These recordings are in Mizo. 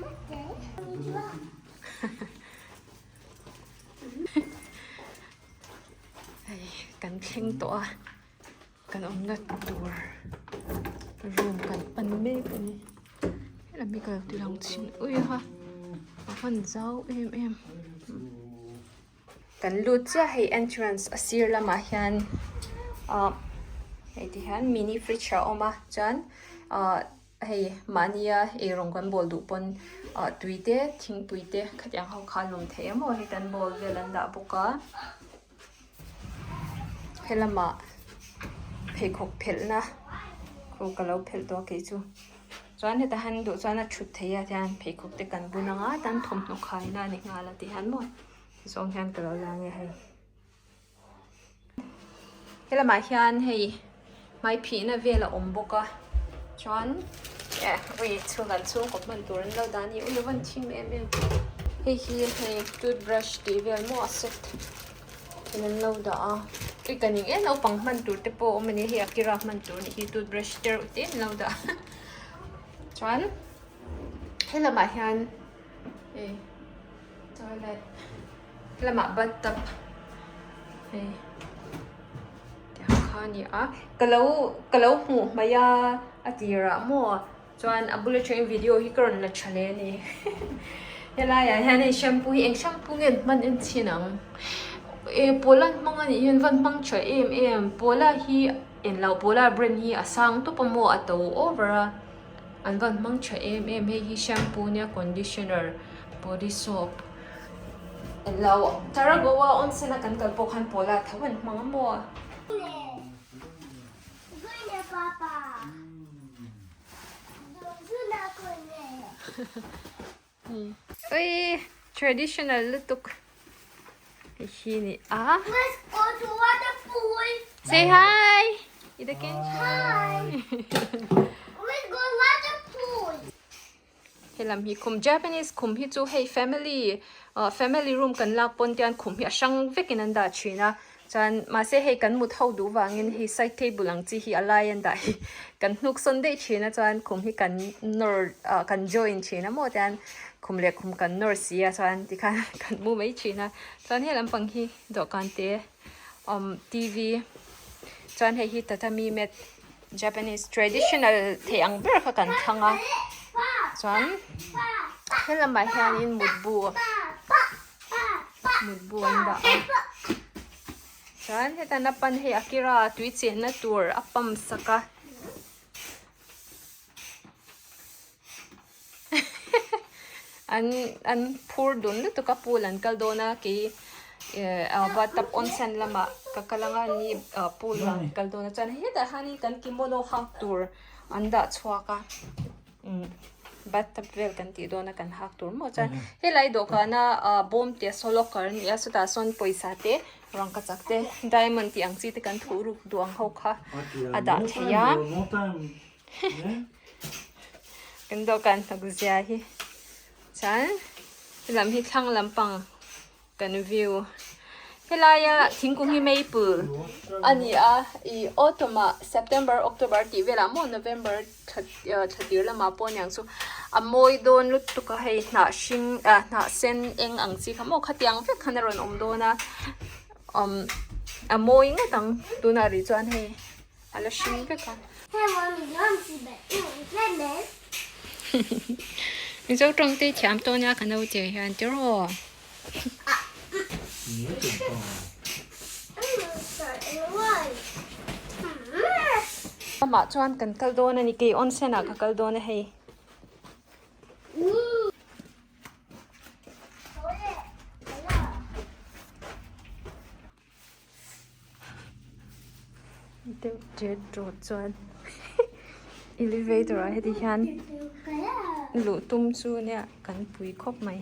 Hei kan thleng tawh a kan awmna tur room kan pan mek a ni helam hi ka lo ti lang chhin ui a a van zau em em kan lut chiah hei entrance a sir lamah hian ah hei ti hian mini fridge a awm a chuan ah. Hei mahnia eirawng kan bawl duh pawn ah tui te thingpui te khatiang ho kha a lawm thei em aw hei kan bawl vel an dah bawk a helamah pheikhawk phelhna khu ka lo phelh tawh a kei chu chuan heta han duh chuan a thut theih a tihian pheikhawk te kan bun ang a tan thawmhnaw khaina a ni nghal a tihian maw zawng hian ka lo la ang e hei. Helamah hian hei hmai phihna vel a awm bawk a chuan eh ui chhung an chhungkaw hman tur an lo dah a ni ui a van thim em em hei hi hei toothbrush tih vel maw a set in an lo dah a ui ka ning em naupang hman tur te pawh a awm a ni hei akira hman tur a nih hi toothbrush te reuh te an lo dah a chuan helamah hian hei toilet. Helamah bathtub hei tiang kha a ni a ka lo ka lo hmuh hmaih a a tirah maw chuan a bula tangin video hi ka rawn la tha leh a ni helaiah hian hei shampoo hi eng shampoo nge an hman en chhin ang eh pawla an hmang a nih hian van hmang tha em em pawla hi englo pawla brand hi a sang tawp a maw a to over a an van hmang tha em em hei hi shampoo nia conditioner body soap. Englo Taragoa onsen a kan kal pawh khan pawla tho an hmang a maw? Ui traditional lutuk hei hi ni a. Say hi! Ida Kenshi. Helam hi khum Japanese khum hi chu hei family ah family room kan lak pawn te hian khum hi a hrang vekin an dah thin a chuan mahse hei kan mut ho duh vangin hei side table ang chi hi a lai an dah hi kan hnuk sawn daih thin a chuan khum hi kan nawr ah kan join thin a maw tian khum leh khum kan nawr si a chuan tikhan kan mu mai thin a chuan he lampang hi dawhkan te awm T V chuan hei hi tatami mat. Japanese traditional thei ang ber kha kan thlang a chuan helamah hianin mutbu mutbu an dah a chuan heta napan hei akira tui chenna tur a pump sak a an an phur dun lutuk a pool an kal dawn a kei eh ah bathtub onsen lamah ka kal anga ni ah pool ah an kal dawn a chuan hetah hianin kan kimono hak tur an dah chhuak a umm bathtub vel kan tih dawn a kan hak tur maw chuan helai dawhkana ah bawm te saw locker a ni a chutah sawn pawisa te rangkachak te diamond tih ang chi te kan thuh ruk duh ang ho kha a dah thei a. Kan dawhkan hnawk zia hi chuan helam hi thlang lampang kan view helaia thingkung hi maple a ni a ih autumn ah september october tih velah maw november thla thla tir lamah pawh aniang chu a mawi dawn lutuk a hei hnah hring ah hnah sen eng ang chi kha maw khatiang vek khan a rawn awm dawn a umm a mawi ngawt ang tunah rih chuan hei. A la hring vek a. Mizo tawng te thiam tawh nia ka naute hian tiraw. Lamah chuan kan kal dawn a ni kei onsen ah ka kal dawn a hei. Deuh ṭet ṭawt chuan elevator ah heti hian luh tum chu nia kan pui khawp mai.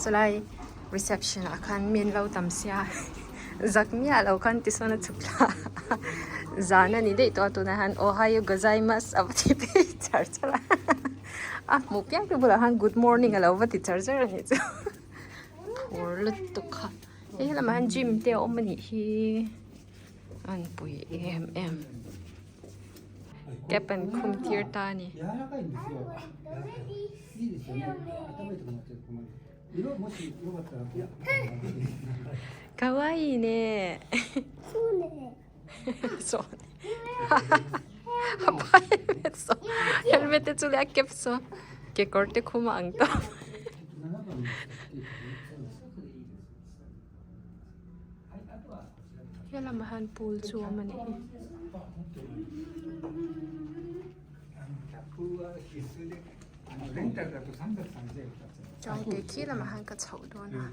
Sawlai reception ah khan mi an lo tam sia zak miah lo khan tisawn a chhuk thla a zan a ni daih tawh a tunah hian ohio gozaimasu a va ti phei char char a a hmuh piang te bulah khan good morning a lo va ti char char a nih chu phur lutuk kha hei helamah hian gym te a awm a nih hi. An pui em em. Cap an khum tir ta a ni. Kawaii ne. Saw a pa helmet saw helmet te chu leh a cap saw kekawr te khum a ang tawp. He lamah hian pool chu a awm a nih hi. Chuan kei khi lamah hian ka chhoh dawn a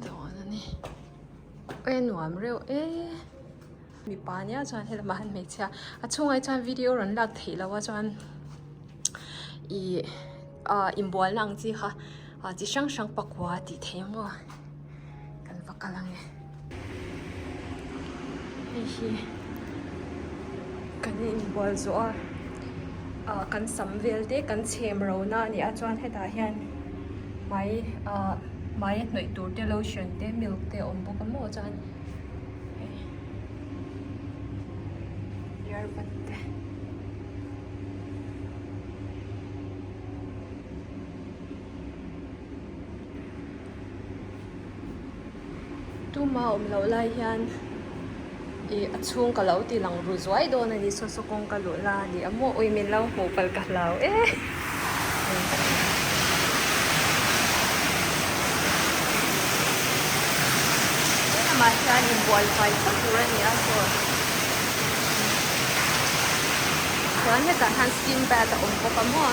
dawn a ni e nuam reuh e mipa nia chuan he lamah hian hmeichhia a chhungah hi chuan video rawn lak theih loh a chuan ih ah inbualna ang chi kha ah chi hrang hrang pakua tih theih ang maw kan va kal ang e hei hi kan inbual zawh a ah kan sam vel te kan chhem ro na a ni a chuan hetah hian hmai ah hmai a hnawih tur te lotion te milk te a awm bawk a maw chuan hei earbud te. Tuma awm loh lai hian ih a chhung ka lo ti lang ru zuai dawn a ni saw saw kawng ka luh la a ni a maw ui min lo hmuh palh ka hlau e. Helamah hian inbual fai phawt tur a ni a saw chuan hetah hian steam bath a awm bawk a maw.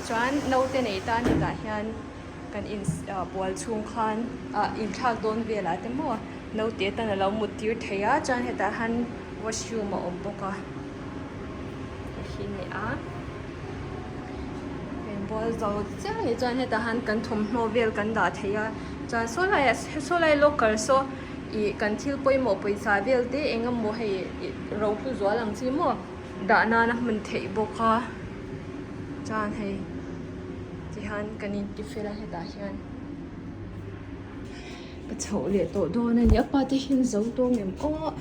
Chuan naute nei tan hetah hian kan in bual chhung khan ah inthlak dawn velah te maw naute tan a lo mut tir thei a chuan hetah hian washroom a awm bawk a hei ni a inbual zo chiah a nih chuan hetah hian kan thawmhnaw vel kan dah thei a chuan saw laiah saw lai locker saw ih kan thil pawimawh pawisa vel te eng emaw hei ih rohlu zual ang chi maw dah nan a hmun theih bawk a chuan hei tihian kan inti fel a hetah hian ka chhoh leh tawh dawn a ni a pa te hian zo tawng em aw.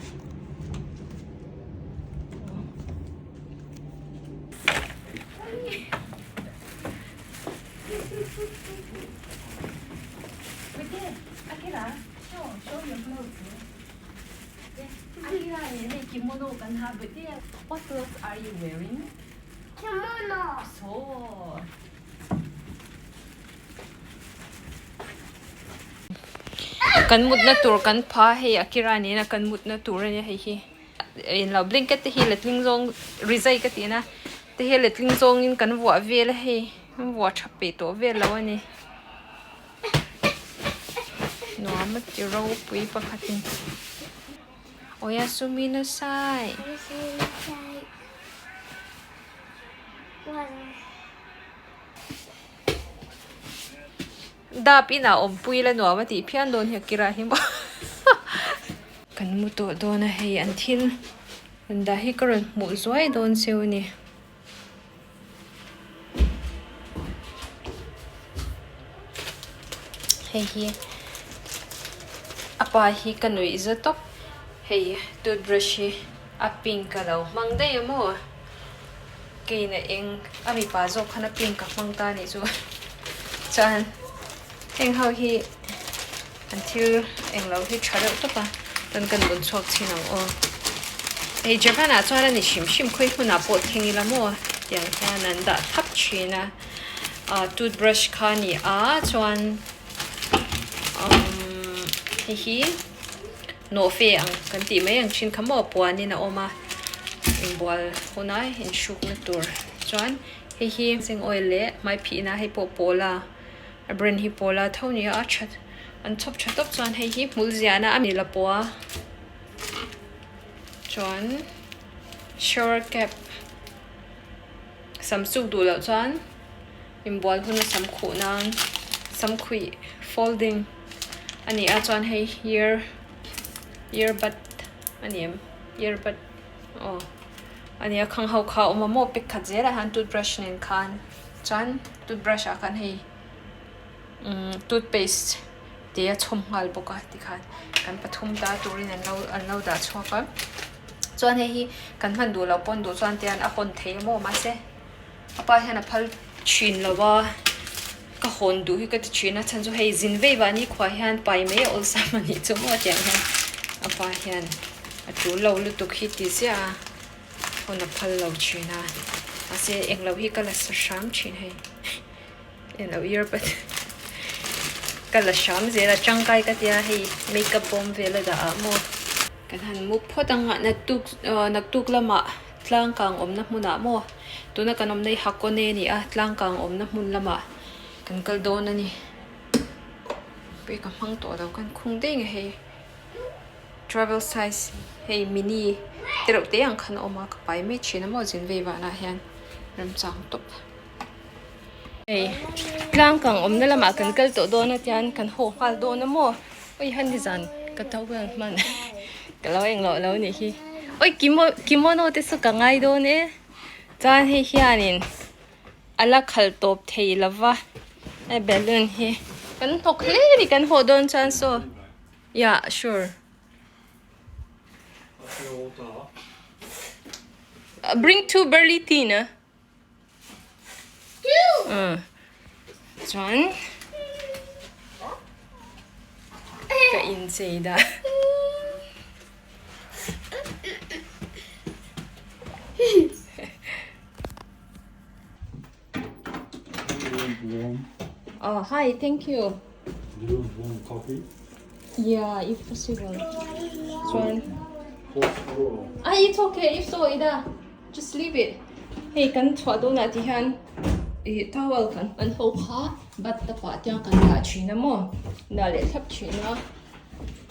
What clothes are you wearing? Kimono. So. Kan mutna tur kan pha hei Akira nena kan mutna tur a nia hei hi englo blanket te hi letling zawng rizai ka tihna te hi letling zawngin kan vuah vel a hei an vuah tha peih tawh vel lo a ni. Nuam a ti ropui pakhatin Oyasumi nasai. Dap inah awmpui la nuam a tih phian dawn hi a kira hi maw. Kan mu tawh dawn a hei an thil rawn dah hi ka rawn hmuh zuai dawn cheu a ni. Hei hi a pa hi ka nuih za tawp hei toothbrush hi a pink a lo hmang daih a maw kein a eng a mipa zawk khan a pink a hmang ta a nih chu chuan heng ho hi an thil englo hi tha deuh tawp a chuan kan bun chhuak chhin ang aw hei Japan ah chuan a ni hrim hrim khawi hmunah pawh thleng ila maw tiang hian an dah thap thin a ah toothbrush kha a ni a chuan umm hei hi nawhfe ang kan tih mai ang thin kha maw puanin a awm a inbual huna inhrukna tur chuan hei hi cheng oil leh hmai phihna hei pawh pawla. A brand hi pawl a tho nia a that an chhawp tha tawp chuan hei hi hmul ziahna a ni la pawh a chuan shower cap sam suk duh loh chuan inbual huna sam khuh nan sam khuih folding a ni a chuan hei ear earbud a ni em earbud aw a nia khang ho kha a awm a maw pack khat zelah hian toothbrush nen khan. Chuan toothbrush ah khan hei umm toothpaste te a chhawm nghal bawk a tikhan kan pathum ta turin an lo an lo dah chhuak a chuan hei hi kan hman duh loh pawn duh chuan tian a hawn thei a maw mahse a pa hian a phal thin lo a ka hawn duh hi ka ti thin a chhan chu hei zin vei vah ni khuah hian pai mai a awlsam a nih chu maw tiang hian a pa hian a tul lo lutuk hi ti ziah a. Hawn a phal lo thin a, mahse englo hi ka la sa hram thin hei englo earbud ka la hram zel a tangkai ka tia hei makeup bawm vel a dah ah maw. Kan han muk phawt ang a naktuk naktuk lamah tlang kang awmna hmunah maw tuna kan awmna hi Hakone a ni a tlang kang awmna hmun lamah kan kal dawn a ni pawh ka hmang tawh lo kan khung daih nge hei. Travel size hei mini te reuh te ang khan a awm a ka pai mai thin a maw zin vei vanah hian remchang tawp. Hei tlang kang awmna lamah kan kal tawh dawn a tian kan haw nghal dawn a maw ui han nizan ka towel hman ka lo englo lo nih hi ui kimono te chu ka ngai dawn e chuan hei hianin a la khalh tawp thei lova hei balloon hi kan thawk hle a ni kan haw dawn chuan saw. Yeah, sure. Bring two barley tea na. Two. Chuan ka inchei da. Warm. Oh, hi, thank you. Do you want warm coffee? Yeah, if possible. Chuan. Hot or Ah, it's okay. If so, ida. Just leave it. Hei kan chhuah dawnah ti hian ih towel kan hman ho kha bat ta pah tiang kan dah thin a maw dah leh thlap thin a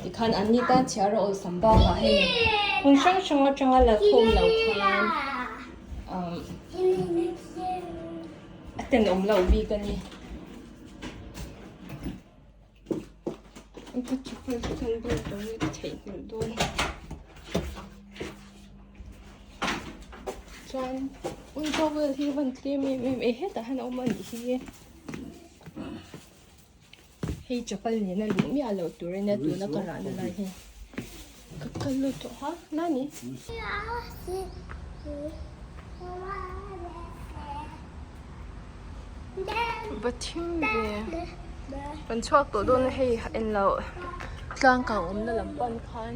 tikhan an ni tan chhiar a awlsam bakah hei hmun hrang hrang atanga la khawm lo khan umm a tenawm loh bik a ni. Ka chapal chu kan bun tawh nge ka theihnghilh dawn. Chuan ui towel hi a van tlem em em e hetah hian a awm a nih hi. Hei chapal nena luh miah loh tur ania tuna ka rahna lai hi ka kal lut tawh a nani. Va thim ve kan chhuak tawh dawn a hei englo tlang kang awmna lam pan khan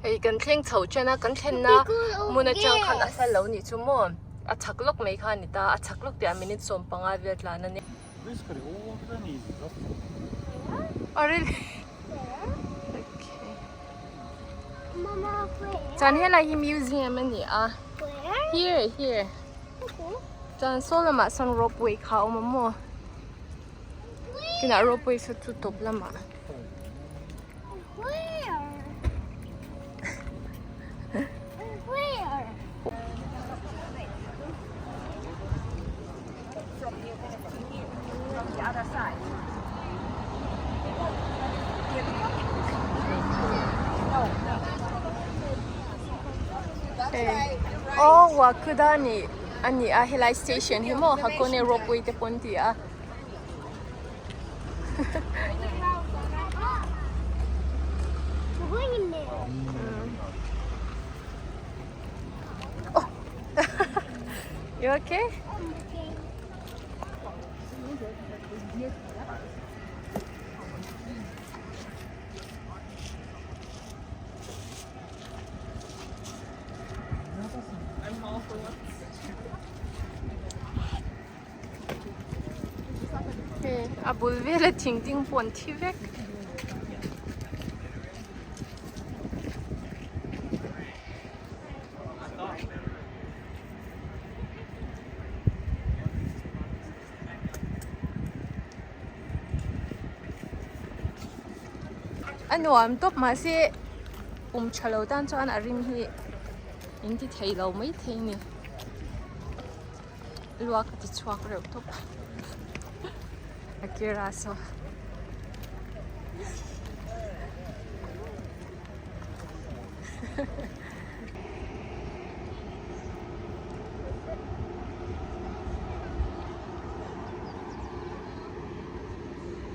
hei kan thleng chho chen a kan thlenna hmun atang khan a hla lo nih chu maw a chhak lawk mai kha a ni ta a chhak lawk tih ah minute 15 vel tlan a ni. Oh really? Okay. Chuan helai hi museum a ni a. Here, here. Chuan saw lamah sawn ropeway kha a awm a maw? Kinah ropeway saw chu tawp lamah. Aw Wakudani a ni a helai station hi maw Hakone ropeway te pawh an ti a. You okay? Hei a bul vela thing ding pawh an thi vek. A nuam tawp mahse pum tha lo tan chuan a rim hi in ti thei lo mai thei a ni luak a ti chhuak reuh tawp Akira saw.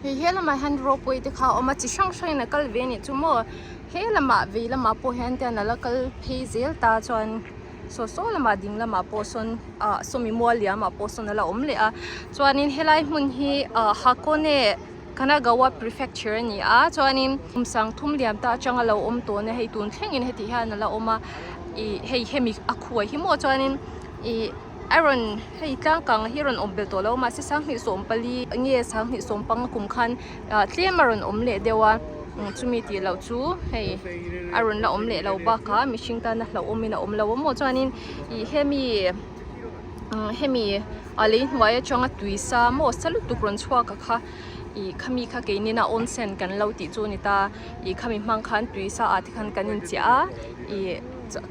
Hei he lamah hian ropeway te kha a awm a chi hrang hrangin a kal ve a nih chu maw he lamah vei lamah pawh hian tian a la kal phei zel ta chuan saw saw lamah ding lamah pawh sawn ah sawmi mual liamah pawh sawn a la awm leh a chuanin helai hmun hi ah Hakone Kanagawa prefecture a ni a chuanin kum sang thum liam ta atanga lo awm tawh a hei tun thlengin heti hian a la awm a ih hei hemi a khuai hi maw chuanin ih. A rawn hei tlang kang hi a rawn awm belh tawh lo mahse sanghnih sawm pali nge sanghnih sawm panga kum khan ah tlem a rawn awm leh deuh a chumi tih loh chu hei a rawn la awm leh lo bakah mihring tana hlauhawmin a awm lo a maw chuanin ih hemi hemi a lei hnuai atanga tui sa maw sa lutuk rawn chhuak a kha ih khami kha keinin a onsen kan lo tih chu a ni ta ih khami hmang khan tui sa ah te khan kan inchiah a ih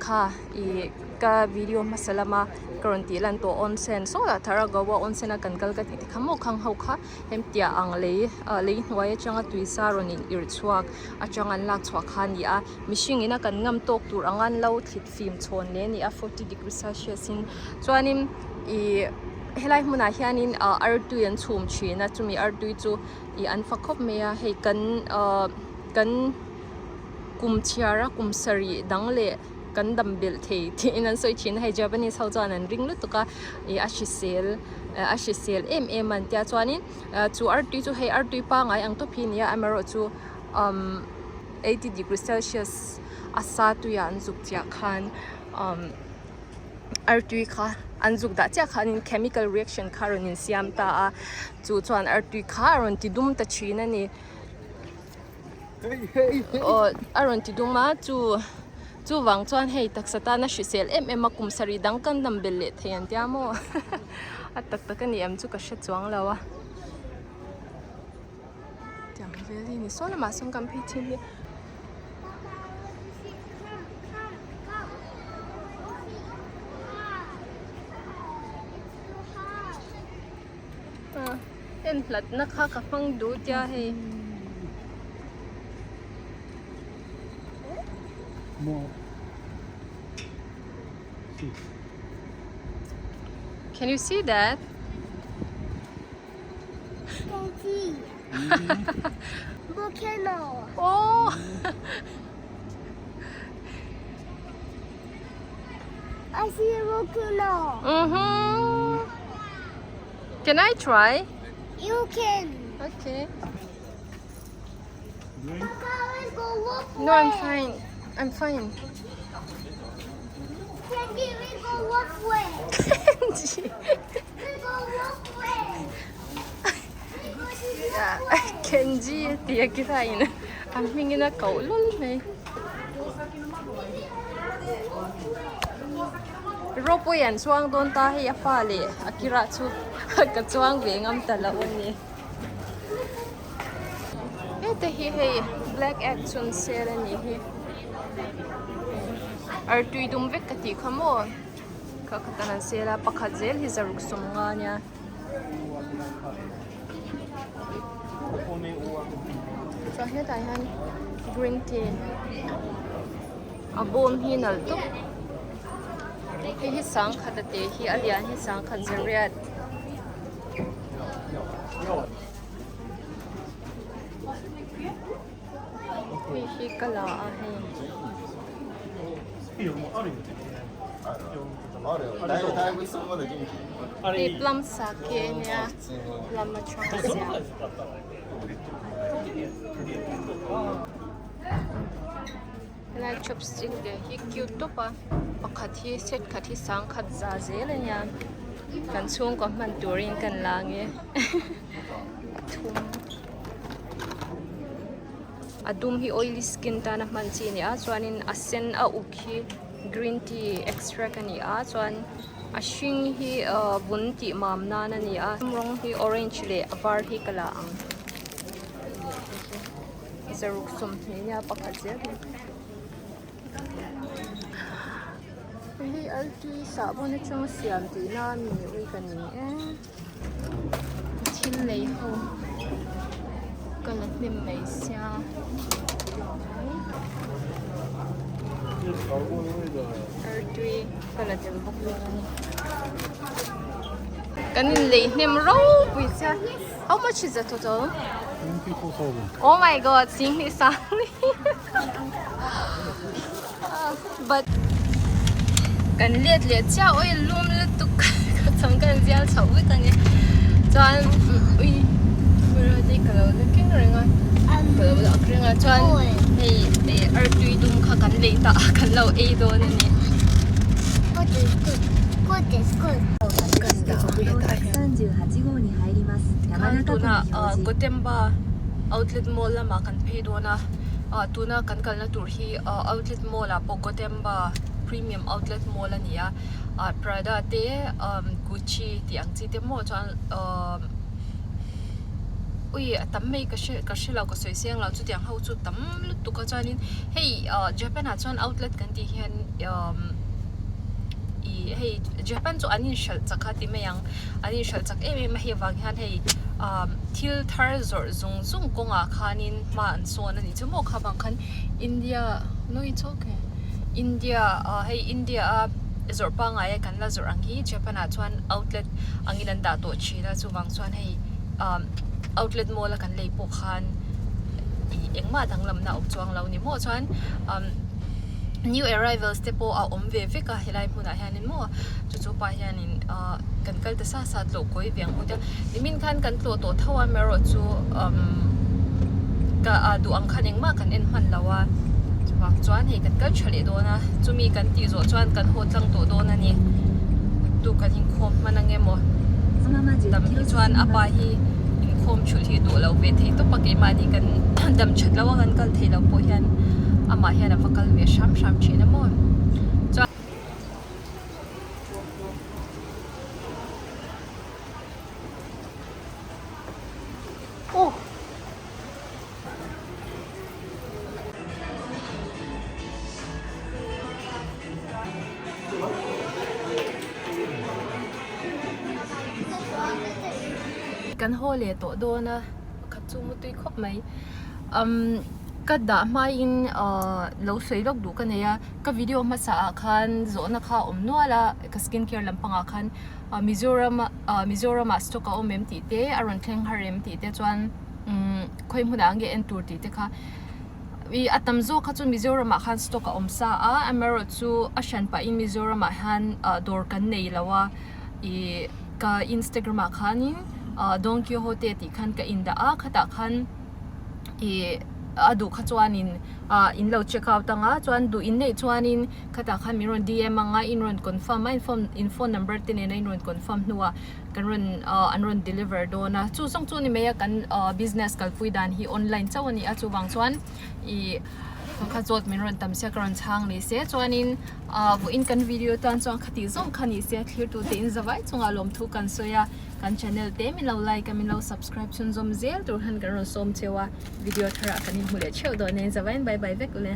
kha ih. Ka video hmasa lama ka rawn tih lan tawh onsen saw lah thar a Goa onsen a kan kal ka tih te kha maw khang ho kha hemtia ang lei ah lei hnuai atanga tui sa rawn in irh chhuak atang an lak chhuah kha a ni a mihring in a kan ngam tawk tur anga an lo thlit fim chhawn leh a ni a forty degree celsius in chuanin ih helai hmunah hianin ah artui an chhum thin a chumi artui chu ih an fak khawp mai a hei kan ah kan kum chhiar a kum sarih dang leh. Kan dam belh thei tiin an sawi thin a hei Japanese ho chuan an ring lutuk a ih a hrisel a hrisel em em an tia chuanin chu artui chu hei artui pangai ang tawp hi a ni a amaherawhchu umm eighty degree celsius a sa tuiah an zuk chiah khan umm artui kha an zuk dah chiah khanin chemical reaction kha a rawn insiam ta a chu chuan artui kha a rawn ti dum ta thin a ni. Aw a rawn ti dum a chu chuvang chuan hei taksa tana hrisel em em a kum sarih dang kan dam belh leh thei an tia maw a tak tak a ni em chu ka hre chuang lo a tiang vel hi ni sawn lamah sawn kan phei thin hi. En hlat na kha ka hmang duh tia hei. Can you see that? Can see. Volcano. Oh. I see a volcano. Mm-hmm. Can I try? You can. Okay. Papa, let's go walk No, I'm fine. I'm fine. Candy, we go walk way. Kenji. We go walk way. We go to walk way. Kenji tih a kira in a hmingin a koh lul mai. Ropeway an chuang dawn ta hei a pa leh a kira chu ka chuang ve ngam ta lo a ni. Hete hi hei black egg chhun sel a nih hi. Artui dum vek ka tih kha maw kha khatan an sel a pakhat zel hi zaruk sawm nga nia. Chuan hetah hian green tea a bawm hi nalh tawp hei hi sangkhat a te hi a lian hi sangkhat zariat hei hi ka la a hei. Hei plum sake ania plum atang a siam. Helai chopstick te hi cute tawp a pakhat hi set khat hi sangkhat za zel ania kan chhungkaw hman turin kan la ang e thum. A dum hi oily skin tana hman chi a ni a chuanin a sen a uk hi green tea extract a ni a chuan a hring hi ahh vun tih mam nan a ni a rawng hi orange leh a var hi ka la ang zaruk sawmhnih nia pakhat zel hi hei artui sahbawn atanga siam tihna a mi ui ka ni e. Thil lei ho ka la hnem mai sia. Artui ka la tel bawk dawn a ni. Kan in lei hnem ropui sia. How much is the total? 24,000. Oh my god, singhnih sang ni. But kan let leh chiah ui lum lutuk ka chang kan zial chhoh vek a ni. Chuan ui camera te ka lo la keng reng a ka lo la ak reng a chuan hei artui dum kha kan lei ta a kan lo ei dawn a ni. Kan dah a hetah hian khan tunah Gotemba outlet mall lamah kan phei dawn a tuna kan kalna tur hi outlet mall ah pawh Gotemba premium outlet mall a ni a Prada te Gucci tih ang chi te maw chuan ui a tam mai ka hre ka hrelo ka sawi seng lo chutiang ho chu tam lutuk a chuanin hei Japan ah chuan outlet kan tih hian ih hei Japan chu an inhralh chak a ti mai ang an inhralh chak em em a hei avang hian hei thil thar zawrh zung zung kawngah khanin hma an sawn a nih chu maw kha vang khan India no it's okay India ah hei India a zawrh pangngai a kan la zawrh ang hi Japan ah chuan outlet angin an dah tawh thin a chuvang chuan hei outlet mall a kan lei pawh khan ih engmah danglamna a awm chuang lo ni maw chuan new arrivals te pawh a awm ve vek a helai hmunah hianin maw chu chu pa hianin ahh kan kal ta sa sa tlawh kawi ve ang u tia nimin khan kan tlawh tawh tho a amaherawh chu umm ka ah duh ang khan engmah kan en hman lo a chuvang chuan hei kan kal tha leh dawn a chumi kan tih zawh chuan kan haw tlang tawh dawn a ni tu kan inkhawm hman ang emaw dam hi chuan a pa hi inkhawm thulh hi duh lo ve thei tawp a keimahni kan dam that loh a kan kal theih loh pawh hian amah hian a va kal ve hram hram thin a maw chuan. Kan haw leh tawh dawn a pakhat chu mutui khawp mai umm ka dah hmain ahh lo sawi lawk duh ka nei a ka video hmasa ah khan zawhna kha a awm nual a ka skin care lampangah khan Mizoram ah Mizoram ah stock a awm em tih te a rawn thleng har em tih te chuan umm khawi hmunah nge en tur tih te kha ih a tam zawk kha chu Mizoram ah khan stock a awm sa a amaherawhchu a hran pahin Mizoram ah hian ah dawr kan nei lo a ih ka Instagram ah khanin ah Don Quixote tih khan ka indah a khatah khan ih a duh kha chuanin ah in lo check out ang a chuan duh in neih chuanin khatah khan min rawn D_M ang a in rawn confirm a in phone in phone number te nena in rawn confirm hnuah kan rawn ah an rawn deliver dawn a chu zawng chu a ni mai a kan ah business kalpui dan hi online chauh a ni a chuvang chuan ih kha zawt min rawn tam sia ka rawn chhang ni se chuanin ah vawiin kan video tan chuan khati zawng kha ni se thlir tute in zavai chungah lawmthu kan sawi a kan channel te min lo like a min lo subscribe chhunzawm zel tur khan kan rawn sawm cheu a video tharah kan inhmu leh theuh dawn nen zavaiin bye bye vek ule.